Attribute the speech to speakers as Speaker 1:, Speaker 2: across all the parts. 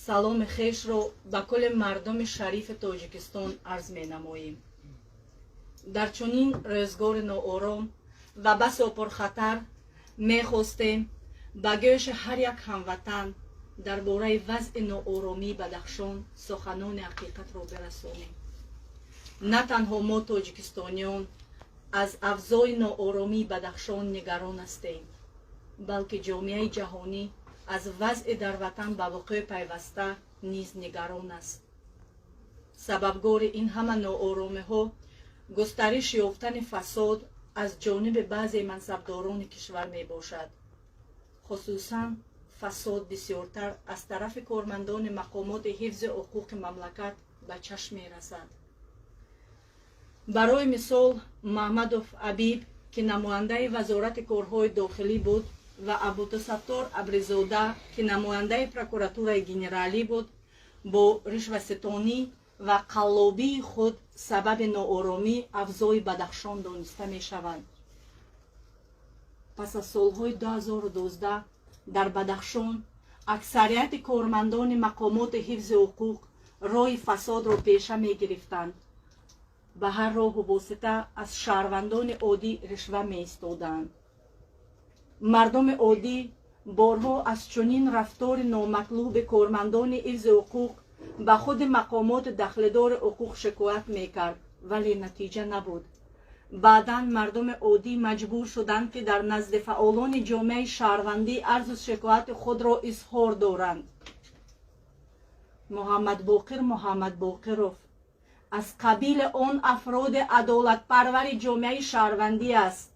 Speaker 1: Саломи хешро ба кулли мардуми шарифи Тоҷикистон арз менамоем. Дар чунин рӯзгори ноором ва басо пурхатар мехостем ба гӯши ҳар як ҳамватан дар бораи вазъи нооромии Бадахшон суханони ҳақиқатро бирасонем. На танҳо мо, тоҷикистониён, аз авзои нооромии Бадахшон нигарон ҳастем, балки ҷомеаи ҷаҳонӣ аз вазъи дар ватан ба вуқӯъ пайваста низ нигарон аст. Сабабгори ин ҳама нооромиҳо густариш ёфтани фасод аз ҷониби баъзе мансабдорони кишвар мебошад. Хусусан фасод бисёртар аз тарафи кормандони мақомоти ҳифзи ҳуқуқи мамлакат ба чашм мерасад. Барои мисол, Маҳмадов Абиб, ки намояндаи Вазорати корҳои дохилӣ буд, ва Абдусаттор Абризода, ки намояндаи Прокуратураи генералӣ буд, бо ришваситонӣ ва қаллобии худ сабаби нооромӣ авзои Бадахшон дониста мешаванд. Пас аз солҳои 2012 дар Бадахшон аксарияти кормандони мақомоти ҳифзи ҳуқуқ роҳи фасодро пеша мегирифтанд, ба ҳар роҳу восита аз шаҳрвандони оддӣ ришва меистоданд. Мардуми оддӣ борҳо аз чунин рафтори номатлуби кормандони ҳифзи ҳуқуқ ба худи мақомоти дахлдори ҳуқуқ шикоят мекард, вале натиҷа набуд. Баъдан мардуми оддӣ маҷбур шуданд, ки дар назди фаъолони ҷомеаи шаҳрвандӣ арзу шикояти худро изҳор доранд. Муҳаммадбоқир Муҳаммадбоқиров аз қабили он афроди адолатпарвари ҷомеаи шаҳрвандӣ аст,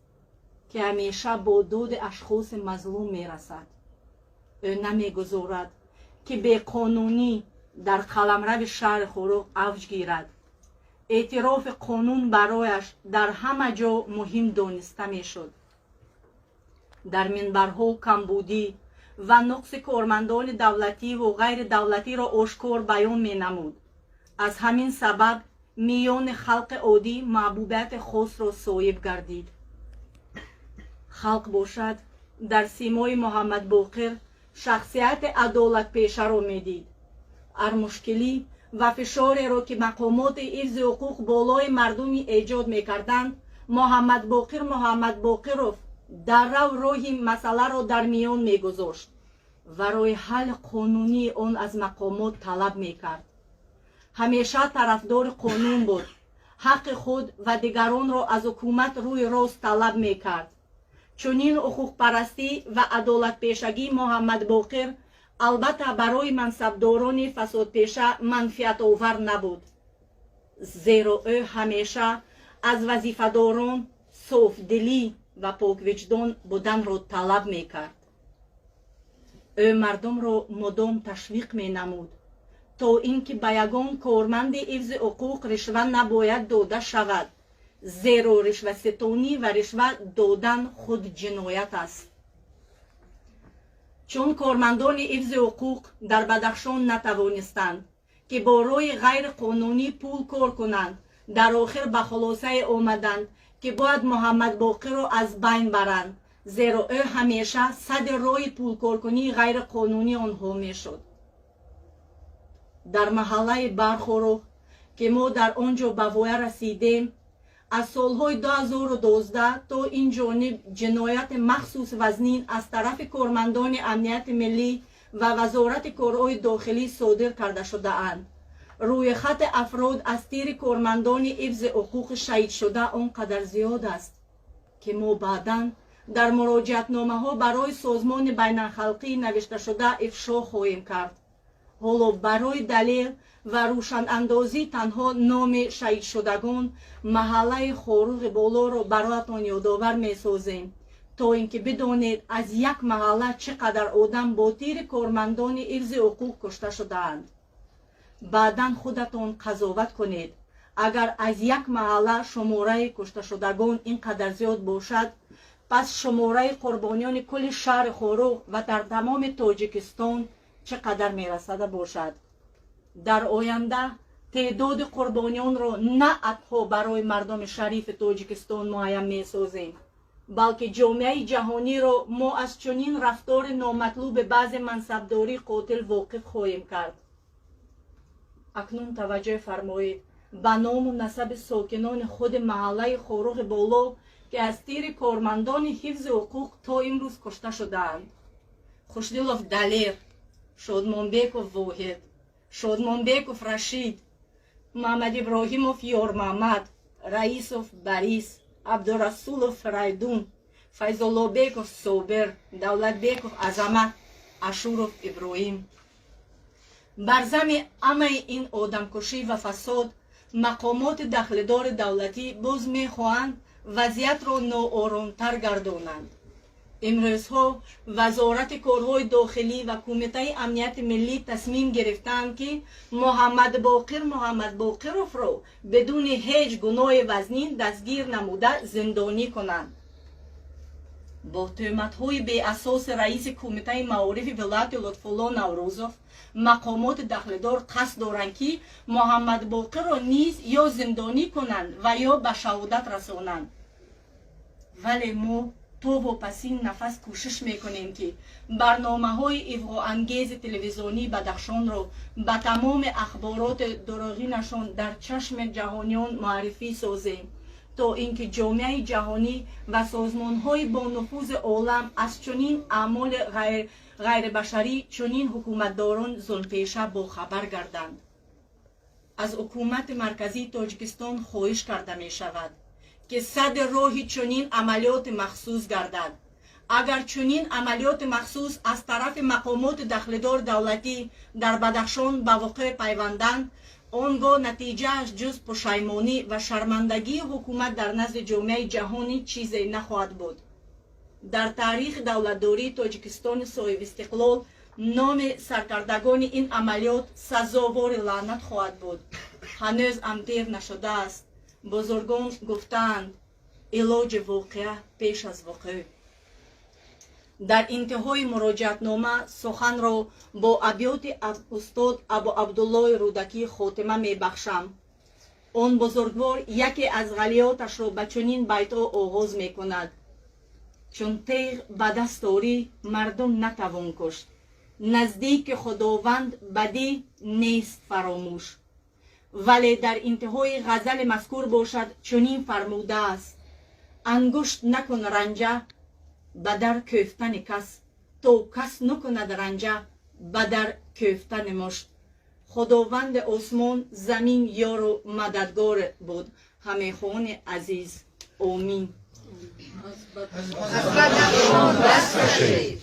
Speaker 1: ки ҳамеша бо доди ашхоси мазлум мерасад. Ӯ намегузорад, ки беқонунӣ дар қаламрави шаҳри Хоруғ авҷ гирад. Эътирофи қонун барояш дар ҳама ҷо муҳим дониста мешуд. Дар минбарҳо камбудӣ ва нуқси кормандони давлативу ғайридавлатиро ошкор баён менамуд. Аз ҳамин сабаб миёни халқи оддӣ маҳбубияти хосро соҳиб гардид. Халқ бошад, дар симои Муҳаммадбоқир шахсияти адолатпешаро медид. Ҳар мушкилӣ ва фишореро, ки мақомоти ҳифзи ҳуқуқ болои мардуми эҷод мекарданд, Муҳаммадбоқир Муҳаммадбоқиров даррав роҳи масъаларо дар миён мегузошт ва роҳи ҳалли қонунии он аз мақомот талаб мекард. Ҳамеша тарафдори қонун буд, ҳаққи худ ва дигаронро аз ҳукумат рӯи рост талаб мекард. Чунин ҳуқуқпарастӣ ва адолатпешагии Муҳаммадбоқир албатта барои мансабдорони фасодпеша манфиатовар набуд, зеро ӯ ҳамеша аз вазифадорон софдилӣ ва поквиҷдон буданро талаб мекард. Ӯ мардумро мудом ташвиқ менамуд, то ин ки ба ягон корманди ҳифзи ҳуқуқ ришва набояд дода шавад, зеро ришваситонӣ ва ришва додан худ ҷиноят аст. Чун кормандони ҳифзи ҳуқуқ дар Бадахшон натавонистанд, ки бо роҳи ғайриқонунӣ пул кор кунанд, дар охир ба хулосае омаданд, ки бояд Муҳаммадбоқирро аз байн баранд, зеро ӯ ҳамеша садди роҳи пулкоркунии ғайриқонунии онҳо мешуд. Дар маҳаллаи Бархоруғ, ки мо дар он ҷо ба воя расидем, аз солҳои 2012 то ин ҷониб ҷинояти махсус вазнин аз тарафи кормандони амнияти миллӣ ва Вазорати корҳои дохилӣ содир карда шудаанд. Рӯи хати афрод аз тири кормандони ҳифзи ҳуқуқи шаҳидшуда он қадар зиёд аст, ки мо баъдан дар муроҷиатномаҳо барои созмони байналхалқӣ навишташуда ифшо хоҳем кард. Ҳоло барои далел ва рӯшанандозӣ танҳо номи шаҳидшудагон маҳаллаи Хоруғи Болоро бароятон ёдовар месозем, то ин ки бидонед, аз як маҳалла чӣ қадар одам бо тири кормандони ҳифзи ҳуқуқ кушта шудаанд. Баъдан худатон қазоват кунед: агар аз як маҳалла шумораи кушташудагон ин қадар зиёд бошад, пас шумораи қурбониёни кулли шаҳри Хоруғ ва дар тамоми Тоҷикистон чӣ қадар мерасада бошад? Дар оянда теъдоди қурбониёнро на атҳо барои мардуми шарифи Тоҷикистон муайян месозем. Балки ҷомеаи ҷаҳониро мо аз чунин рафтори номатлуби баъзе мансабдории қотил воқиф хоҳем кард. Акнун таваҷҷӯҳ фармоед ба ному насаби сокинони худи маҳаллаи Хоруғи Боло, ки аз тири кормандони ҳифзи ҳуқуқ то имрӯз кушта шудаанд: Хушдилов Далер, Шодмонбеков Воҳид, Шодмонбеков Рашид, Муҳаммадиброҳимов Ёрмаҳмад, Раисов Борис, Абдурасулов Фарайдун, Файзуллобеков Собир, Давлатбеков Азамат, Ашуров Иброҳим. Бар зами ҳамаи ин одамкушӣ ва фасод, мақомоти дахлдори давлатӣ боз мехоҳанд вазъиятро нооромтар гардонанд. Имрӯзҳо Вазорати корҳои дохилӣ ва Кумитаи амнияти миллӣ тасмим гирифтаанд, ки Муҳаммадбоқир Муҳаммадбоқировро бидуни ҳеҷ гуноҳи вазнин дастгир намуда, зиндонӣ кунанд. Бо тӯҳматҳои беасоси раиси Кумитаи маорифи вилояти Лутфулло Наврӯзов, мақомоти дахлдор қасд доранд, ки Муҳаммадбоқирро низ ё зиндонӣ кунанд ва ё ба шаҳодат расонанд. Вале мо то вопасин нафас кӯшиш мекунем, ки барномаҳои иғвоангези телевизионии Бадахшонро ба тамоми ахбороти дурӯғинашон дар чашми ҷаҳониён муаррифӣ созем, то ин ки ҷомеаи ҷаҳонӣ ва созмонҳои бонуфузи олам аз чунин аъмоли ғайрибашарӣ чунин ҳукуматдорон зулмпеша бохабар гарданд. Аз ҳукумати марказии Тоҷикистон хоҳиш карда мешавад, ки садди роҳи чунин амалиёти махсус гардад. Агар чунин амалиёти махсус аз тарафи мақомоти дахлдори давлатӣ дар Бадахшон ба вуқӯъ пайванданд, он гоҳ натиҷааш ҷуз пушаймонӣ ва шармандагии ҳукумат дар назди ҷомеаи ҷаҳонӣ чизе нахоҳад буд. Дар таърихи давлатдории Тоҷикистони соҳибистиқлол номи саркардагони ин амалиёт сазовори лаънат хоҳад буд. Ҳанӯз ҳам дер нашудааст. Бузургон гуфтаанд: илоҷи воқеа пеш аз вуқӯъ. Дар интиҳои муроҷиатнома суханро бо абёти устод Абу Абдуллои Рӯдакӣ хотима мебахшам. Он бузургвор яке аз ғазалиёташро ба чунин байтҳо оғоз мекунад: «Чун теғ ба даст орӣ, мардум натавон кушт, наздики Худованд бадӣ нест фаромӯш». Вале дар интиҳои ғазали мазкур бошад, чунин фармудааст: «Ангушт накун ранҷа ба дар кӯфтани кас, то кас накунад ранҷа ба дар кӯфтани мушт». Худованди осмон замин ёру мададгор буд. Ҳамехони азиз, омин.
Speaker 2: Аз Бадахшон даст кашед.